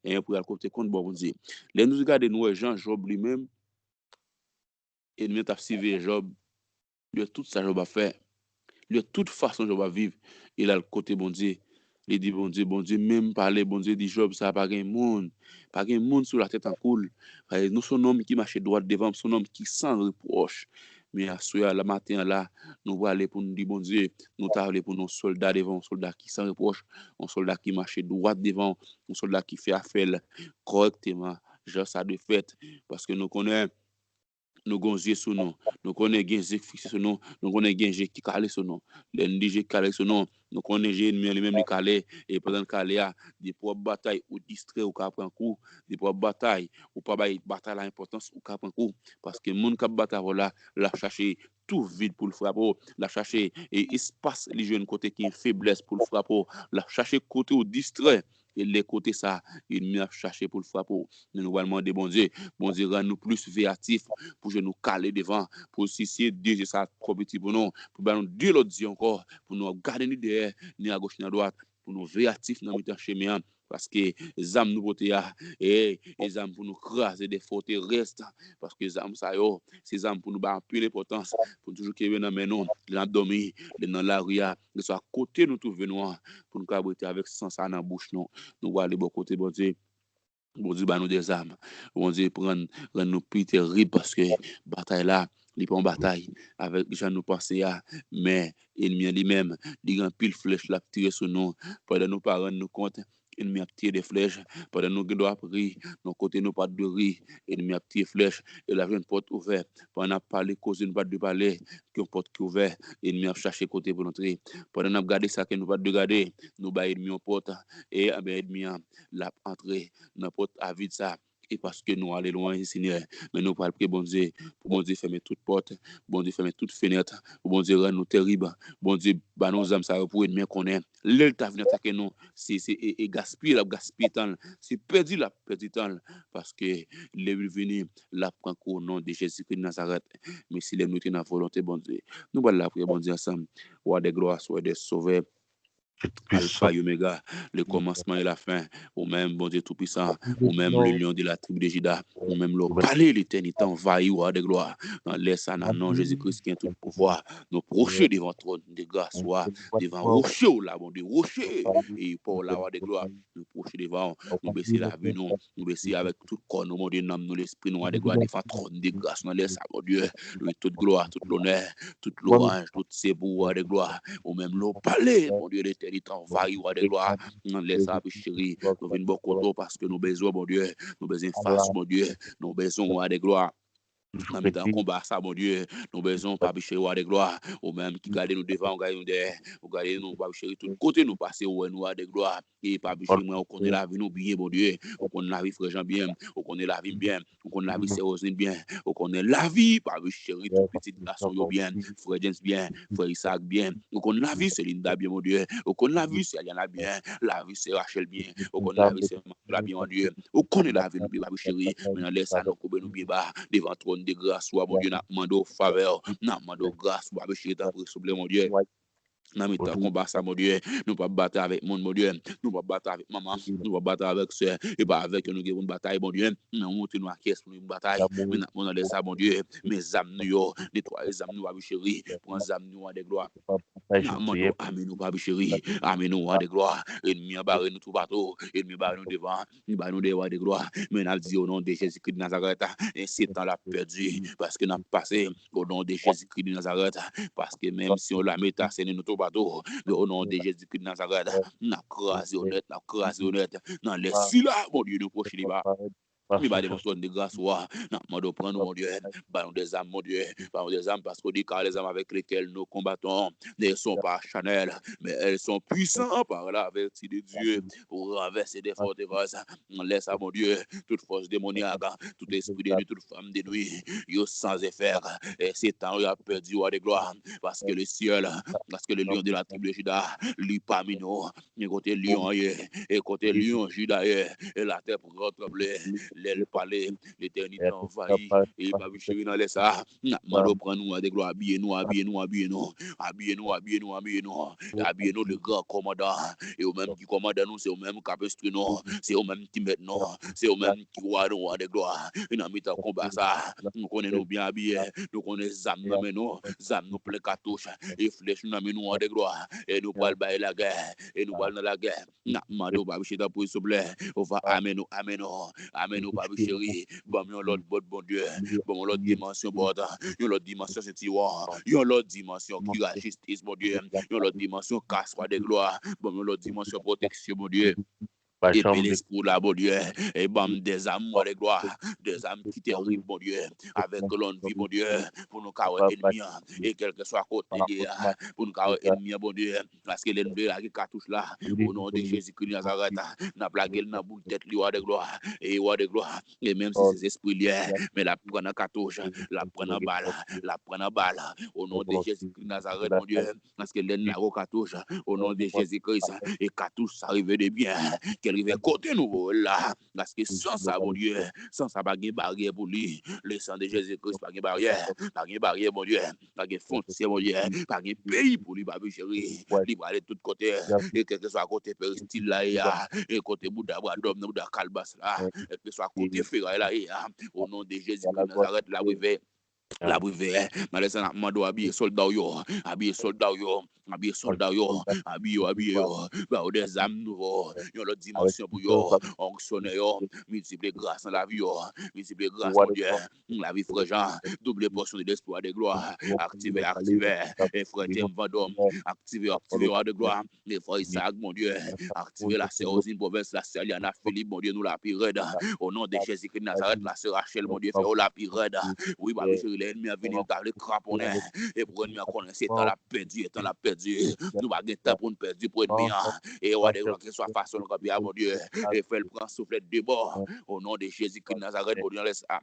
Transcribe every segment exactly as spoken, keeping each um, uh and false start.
e pou y al kote kont bò Bondye. Lè nou gade, nou wè jan Jòb li menm, enmi an t ap siveye Jòb, li wè tout sa Jòb ap fè, li wè tout fason Jòb ap viv, e l al kote Bondye. Li di Bondye, Bondye menm pale, Bondye di Jòb, sa pa gen moun, pa gen moun sou latè tankou l. Paske nou se yon nonm ki mache dwat devan, se yon nonm ki san repwòch. Men aswè a, la maten an la, nou prale pou nou di Bondye, nou ta vle pou nou sòlda devan, yon sòlda ki san repwòch, yon sòlda ki mache dwat devan, yon sòlda ki fè afè l kòrèkteman, jan sa dwe fèt. Paske nou konnen, nou gon zye sou nou. Nou konnen gen zye ki fikse sou nou. Nou konnen gen je ki kale sou nou. Lè n di je ki kale sou nou, nou konnen je enmi an li menm li kale. E pandan l kale a, depi w ap batay, ou distrè, ou ka pran kou. Depi w ap batay, ou pa bay batay la enpòtans, ou ka pran kou. Paske moun k ap batay avè w la, l ap chache twou vid pou l frape w. L ap chache e espas li jwenn kote ki gen feblès pou l frape w. L ap chache kote w distrè. E lè kote sa, enmi ap chache pou l frape w. Men nou pral mande Bondye, Bondye rann nou plis veyatif, pou je nou kale devan, pou si se de zye sa twò piti pou nou, pou ba nou de lòt zye ankò, pou nou ap gade ni dèyè, ni agoch ni adwat, pou nou veyatif nan mitan chemen an. Paske zam nou pote a, e, e zam pou nou kraze de fòterès, paske zam sa yo, se zam pou nou ba anpil enpòtans, pou nou toujou kenbe nan men nou, lè n ap dòmi, lè n nan lari a, keswa kote nou twouve nou an, pou nou ka rete avèk san sa nan bouch nou. Nou prale bò kote Bondye. Bondye ba nou de zam. Bondye pran, rann nou pi terib paske batay la, li pa yon batay avèk jan nou panse a, men enmi an li menm, li gen anpil flèch l ap tire sou nou. Pandan nou pa rann nou kont, enmi ap tire de flèch. Pandan nou gen dwa ap ri nan kote nou pa t dwe ri, enmi ap tire flèch. E l ap jwenn pòt ouvè. Pandan n ap pale koze nou pa t dwe pale, gen yon pòt ki ouvè, enmi ap chache kote pou l antre. Pandan n ap gade sa ke nou pa t dwe gade, nou bay enmi yon pòt, e, enben, enmi an, l ap antre nan pòt a vid sa. E paske nou ale lwen, Senyè, men nou pral priye Bondye, pou Bondye fèmen tout pòt, Bondye fèmen tout fenèt, pou Bondye rann nou terib, Bondye ba nou zam sa yo pou enmi an konnen. Lè l ta vin atake nou, se, se e, e gaspiye l ap gaspiye tan l, se pèdi l ap pèdi tan l, paske lè l vini, l ap pran kou o non de Jezikri de Nazarèt. Men si lè nou te nan volonte Bondye, nou pral lapriyè Bondye ansanm. Wa de glwa, Sovè de sovè, Alfa e Omega, le kòmansman e la fen. Ou menm, Bondye Toupisan, ou menm, le Lion de la tribu de Juda, ou menm, lè w pale, letènite anvayi, Wa de glwa. Nan lè sa, nan non Jezikri ki gen tout pouvwa, nou pwoche devan twòn de gras ou a, devan woche w la, Bondye, woche e pa w la, Wa de glwa. Nou pwoche devan w, nou bese lavi nou, nou bese avèk tout kò nou, Bondye, nanm nou, lespri nou, Wa de glwa, devan twòn de gras nan lè sa, Bondye. Wi, tout glwa, tout lonè, tout lwanj, tout se pou ou, Wa de glwa. Ou menm lè w pale, Bondye, letènite anvayi, Wa de glwa. Nan lè sa, pi cheri, nou vin bò kote w paske nou bezwen w, Bondye. Nou bezwen fas, Bondye. Nou bezwen w, Wa de glwa. Nan mitan konba sa, Bondye, nou bezwen w, Papi cheri, Wa de glwa. Ou menm ki gade nou devan, ou gade nou dèyè, ou gade nou, Papi cheri, tout kote nou pase, ou wè nou, Wa de glwa. E Papi cheri mwen, ou konnen lavi nou byen, Bondye. Ou konnen lavi frè Jan byen, ou konnen lavi m byen, ou konnen lavi sè Roseline byen, ou konnen lavi, Papi cheri, tout pitit gason yo byen, frè James byen, frè Isaac byen, ou konnen lavi sè Linda byen, Bondye. Ou konnen lavi sè Aliana byen, lavi sè Rachel byen, ou konnen lavi sè Manuela byen, Bondye. Ou konnen lavi nou byen, Papi cheri. Men nan lè sa, nou koube nou byen ba devan twòn de gras ou a, Bondye, n ap mande w favè, n ap mande w gras, Papi cheri, tanpri, souple, Bondye. Nan mitan konba sa, Bondye, nou p ap batay avèk moun, Bondye. Nou p ap batay avèk manman, nou p ap batay avèk sè. E pa avèk yo nou gen pou n batay, Bondye. Nan montre nou a kiyès pou nou batay. Men nan, nan lè sa, Bondye, men zam nou yo, netwaye zam nou, Papi cheri. Pran zam nou an de glwa. N ap mande w, ame nou, Papi cheri. Ame nou an de glwa. Enmi an bare nou toupatou. Enmi an bare nou devan. Li ba nou de wa de glwa. Men n ap di, o non de Jezikri de Nazarèt, e Setan l ap pèdi, paske n ap pase, o non de Jezikri de Nazarèt, paske menm si yon lame ta sènen nou toupatou, men o non de Jezikri de Nazarèt, n ap kraze yo nèt, n ap kraze yo nèt. Nan lè sila, Bondye, nou pwoche li ba. Li ba devan twòn de gras ou a. N ap mande w pran nou, Bondye, ba nou de zam, Bondye, ba nou de zam, paske w di, car les armes avec lesquelles nous combattons ne sont pas charnelles, mais elles sont puissantes par la vertu de Dieu pour renverser des forteresses. Nan lè sa, Bondye, tout fòs demonyak, tout espri de nuit, tout fanm de nuit, yo san efè. E Setan yo ap pèdi, wa de glwa, paske le syèl, paske le Lion de la tribu de Juda, li pami nou. Men kote Lion an ye, e kote Lion Jida ye, e latè pran tranble. lè l pale, letènite anvayi, e Papi cheri nan lè sa, n ap mande w pran nou, Wa de glwa, abiye nou, abiye nou, abiye nou, abiye nou, abiye nou, abiye nou, abiye nou, le gran kòmandan, e ou menm ki kòmandan nou, se ou menm k ap enstwi nou, se ou menm ki mèt nou, se ou menm ki wa nou, Wa de glwa, e nan mitan konba sa, nou konnen nou byen abiye, nou konnen zam nan men nou, zam nou plen katouch, e flèch nou nan men nou, Wa de glwa, e nou pral bay lagè, e nou pral nan lagè. N ap mande w, Papi cheri, tanpri, souple, ou va amèn nou, amèn nou, amèn nou, Papi cheri, ban m yon lòt bòt, Bondye, ban m yon lòt dimansyon bòt, yon lòt dimansyon sentiwon, yon lòt dimansyon ki rajistis, Bondye, yon lòt dimansyon kas, Wa de glwa, ban m yon lòt dimansyon pwoteksyon, Bondye. Epi lespri w la, Bondye, e ban m dèzam, Wa de glwa, dèzam ki terib, Bondye, avèk lòn vi, Bondye, pou nou ka wè enmi an, e kèlkeswa kote li ye a, pou nou ka wè enmi an, Bondye, paske lè n vle lage katouch la, o non de Jezi Kris Nazarèt, n ap lage l nan boul tèt li, Wa de glwa, e Wa de glwa, e menm si se zespri li ye, men l ap pran nan katouch, l ap pran nan bal, l ap pran nan bal, o non de Jezi Kris Nazarèt, Bondye, paske lè n lage katouch, o non de Jezi Kris, e katouch sa rive de byen, ke l rive kote nou voye l la, paske san sa, Bondye, san sa pa gen baryè pou li, le san de Jezi Kris pa gen baryè, pa gen baryè, Bondye, pa gen fwontyè, Bondye, pa gen peyi pou li, Papi cheri, li prale tout kote, e kèlkeswa kote peristil la ye a, e kote bouda bwadòm nan, bouda kalbas la, kèlkeswa kote feray la ye a, o non de Jezi Kris Nazarèt, l ap rive. L ap rive, nan lè sa n ap mande w abiye sòlda w yo, abiye sòlda w yo, abiye sòlda w yo, abiye yo, abiye yo, ba yo de zam nouvo, yon lòt dimansyon pou yo, onksyone yo, miltipliye gras nan lavi yo, miltipliye gras, Bondye, lavi frè Jan, double pòsyon de lespri a de glwa, aktive, aktive, e frè James Vendôme, aktive, aktive a de glwa, e frè Isaac, Bondye, aktive la sè Rosine Provens, la sè Liana Philippe, Bondye, nou la pi rèd. O non de Jezi Kris Nazarèt, la sè Rachel, Bondye, fè yo la pi rèd. Wi, Papi cheri, lè ènmi an vini, li ta vle kraponnen. E pou ènmi an konnen se tan l ap pèdi, e tan l ap pèdi. Nou pa gen tan pou n pèdi pou ènmi an. E Wa de glwa, kèlkeswa fason l kanpe a, Bondye, e fè l pran souflèt de bò. O non de Jezi Kris Nazarèt, Bondye, nan lè sa.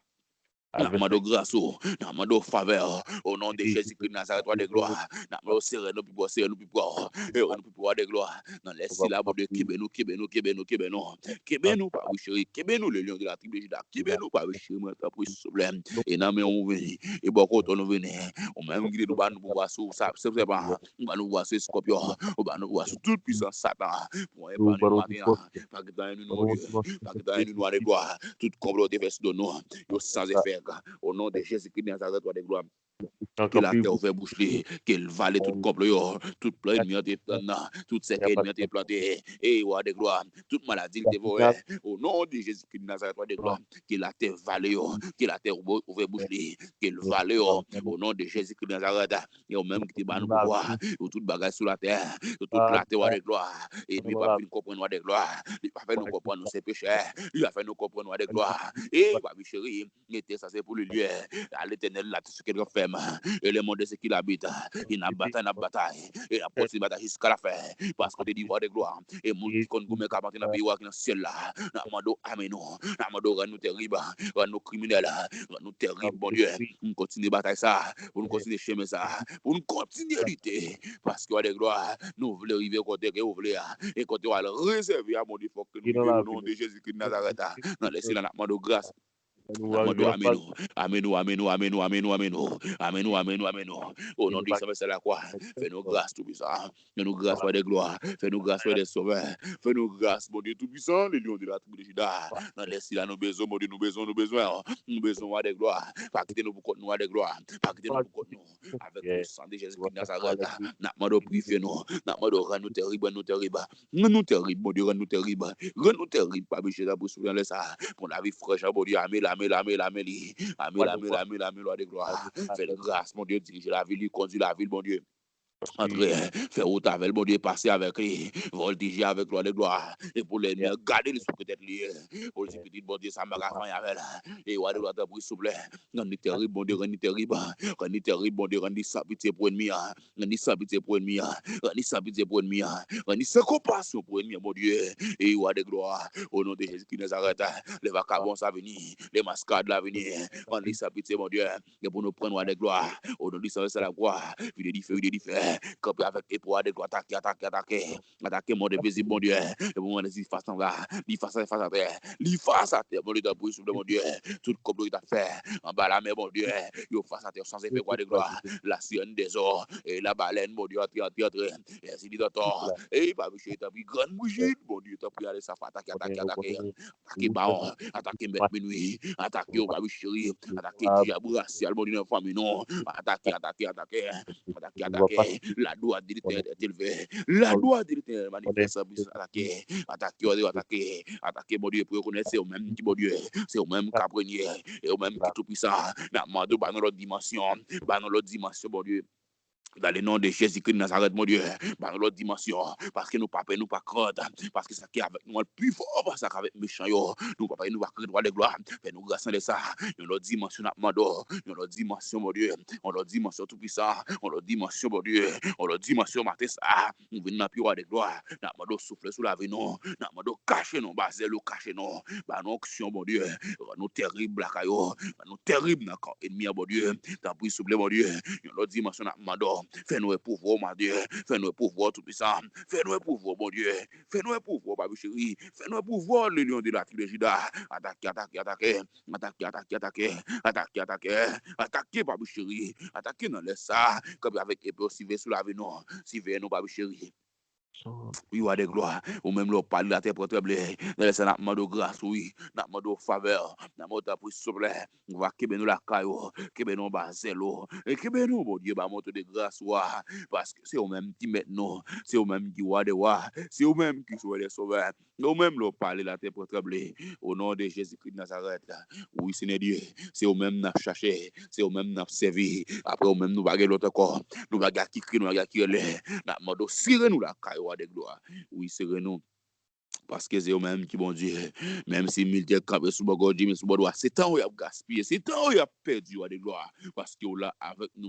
N ap mande w gras ou, n ap mande w favè w, o non de Jezi Kris Nazarèt, Wa de glwa. N ap mande w sere nou pi pwòch, sere nou pi pwòch, sere nou pi pwòch, Wa de glwa. Nan lè sila, Bondye, kenbe nou, kenbe nou, kenbe nou, kenbe nou. Kenbe nou, Papi cheri, kenbe nou, le Lion de la tribu de Juda, kenbe nou, Papi cheri, mwen, tanpri, souple. E nan men w nou vini, e bò kote w nou vini. Ou menm ki di nou ba nou pouvwa sou sa, se, se pa, ou ba nou pouvwa sou eskòpyon, ou ba nou pouvwa sou tout pwisans Satan. Pou anyen pa nou maten an, pa gen anyen nou, Bondye, pa gen anyen nou, Wa de glwa. Tout konplo yo te fè sou do nou, yo san efè. O non de Jezi Kris Nazarèt, Wa de glwa. Ke latè ouvè bouch li, ke l vale tout konplo yo, tout plan ènmi an te tann nan, tout sèkèy ènmi an te plante, e Wa de glwa, tout maladi l te voye, o non de Jezi Kris Nazarèt, Wa de glwa, ke latè vale yo, ke latè ouvè, ouvè bouch li, ke l vale yo, o non de Jezi Kris Nazarèt, e ou menm ki te ba nou pouvwa, yo tout bagay sou latè, yo tout latè, Wa de glwa, ènmi pa fin konprann, Wa de glwa, li pa fè nou konprann nou se pechè, li pa fè nou konprann, Wa de glwa, e Papi cheri, Mete sa se pou li l ye. A Letènèl la tout ce qu'elle renferme, et le monde et ce qu'il habite. E n ap batay, n ap batay, e n ap kontinye batay jiska lafen. Paske w te di, Wa de glwa, e moun ki konn goumen k ap antre nan peyi w a ki nan syèl la. N ap mande w ame nou, n ap mande w rann nou terib, rann nou kriminèl, rann nou terib, Bondye. Pou n kontinye batay sa, pou n kontinye chemen sa, pou n kontinye lite. Paske, Wa de glwa, nou vle rive kote ke w vle a, e kote w al rezève a, Bondye, fòk ke nou rive, o non de Jezi Kris Nazarèt a. Nan lè sila, n ap mande w gras. N ap mande w ame nou, ame nou, ame nou, ame nou, ame nou, ame nou, ame nou, ame nou, ame nou. O non de Jezi, sa fè sa lakwa. Fè nou gras, Toupisan. Fè nou gras, Wa de glwa. Fè nou gras, Wa de sovè. Fè nou gras, Bondye Toupisan, le Lion de la tribu de Juda. Nan lè sila, nou bezwen, Bondye, nou bezwen, nou bezwen. Nou bezwen, Wa de glwa. Pa kite nou pou kont nou, Wa de glwa. Pa kite nou pou kont nou. Avèk le san de Jezi Kris Nazarèt, n ap mande w pirifye nou. N ap mande w rann nou terib, rann nou terib. Rann nou terib, Bondye, rann nou terib. Rann nou terib, Papi cheri, pou sou nan lè sa. Pou lavi frè Jan, Bondye, ame l, ame l, ame l, ame li. Ame l, ame l, ame l, ame l, Wa de glwa. Fè l gras, Bondye, dirije lavi li, kondui lavi l, Bondye. Antre, fè wout avè l, Bondye, pase avèk li. Vòltije avèk l, Wa de glwa. E pou lènmi an gade li sou tèt li. Pou l di, pitit Bondye, sa m pa ka fè anyen avè l. E Wa de glwa, tanpri, souple. Rann li terib, Bondye, rann li terib. Rann li terib, Bondye, rann li san pitye pou ènmi an. Rann li san pitye pou ènmi an. Rann li san pitye pou ènmi an. Rann li san konpasyon pou ènmi an, Bondye. E Wa de glwa, o non de Jezi ki Nazarèt, lè vakabon sa vini, lè maskad la vini, rann li san pitye, Bondye. E pou nou pran, Wa de glwa, o non de Jezi, sa la glwa, vide dife, vide dife, Kanpe avèk epe w a de glwa, atake, atake, atake. Atake, Bondye vizib, Bondye. E pou mwen, li fas anba, li fas, fas atè, li fas atè, Bondye, tanpri, souple, Bondye. Tout konplo yo t ap fè anba lanmè, Bondye, yo fas atè, san efè, glwa de glwa. La sirèn dèzò, e la balèn, Bondye, antre, antre, antre. Èzili dantò, e pa miche, tanpri, grann Brijit, Bondye, tanpri, ale sa, atake, atake, atake. Atake bawon, atake mèt minwi, atake yo, Babi cheri, atake dyab rasyal, Bondye, nan fanmi nou. Atake, atake, atake, atake, atake. La gloire de l'Éternel est élevée. La gloire de l'Éternel manifeste sa pwisans. Atake, atake, Bondye, atake, atake, Bondye, pou yo konèt se ou menm ki Bondye, se ou menm k ap renye, e ou menm ki tou pwisan. N ap mande w ba nou lòt dimansyon, ba nou lòt dimansyon, Bondye. Dans le nom de Jésus-Christ de Nazareth, mon Dieu, ba nou lòt dimansyon, paske nou pa pè, nou pa krant, paske sa ki avèk nou an pi fò pase sa k avèk mechan yo. Nou pa pè, nou pa krant, wa de glwa, fè nou gras nan lè sa. Yon lòt dimansyon n ap mande w, yon lòt dimansyon, mon Dieu, yon lòt dimansyon tou pwisan, yon lòt dimansyon, mon Dieu, yon lòt dimansyon maten sa. Nou vin nan pye w, wa de glwa, n ap mande w soufle sou lavi nou, n ap mande w kache nou, ba zèl ou kache nou, ba nou onksyon, mon Dieu, rann nou terib lakay ou, rann nou terib nan kan ènmi an, mon Dieu, tanpri, souple, mon Dieu, yon lòt dimansyon n ap mande w. Fè nou wè pouvwa w, Bondye. Fè nou wè pouvwa w, Toupwisan. Fè nou wè pouvwa w, Bondye. Fè nou wè pouvwa w, Papi cheri. Fè nou wè pouvwa w, le lion de la tribu de Juda. Atake, atake, atake. Atake, atake, atake. Atake, atake. Atake, Papi cheri. Atake nan lè sa. Kanpe avèk epe w, siveye sou lavi nou. Siveye nou, Papi cheri. Wi, wa de glwa. Ou menm lè w pale, latè pran tranble. Nan lè sa, n ap mande w gras, wi. N ap mande w favè. N ap mande w tanpri, souple. Ou va kenbe nou lakay ou, kenbe nou anba zèl ou, e kenbe nou, Bondye, ba manto de gras ou a, paske se ou menm ki mèt nou, se ou menm ki wa de wa, se ou menm ki sovè de sovè, se ou menm lè w pale latè pran tranble, o non de Jezi Kris Nazarèt, wi Senyè Dye, se ou menm n ap chache, se ou menm n ap sèvi, apre ou menm nou pa gen lòt ankò, nou pa gen a ki kri, nou pa gen a ki rele, n ap mande w sere nou lakay ou a de glwa, wi sere nou. Paske se ou menm ki Bondye. Menm si militè kanpe sou bò gòch, men sou bò dwat, se tan ou y ap gaspiye, se tan ou y ap pèdi, wa de glwa. Paske ou la avèk nou.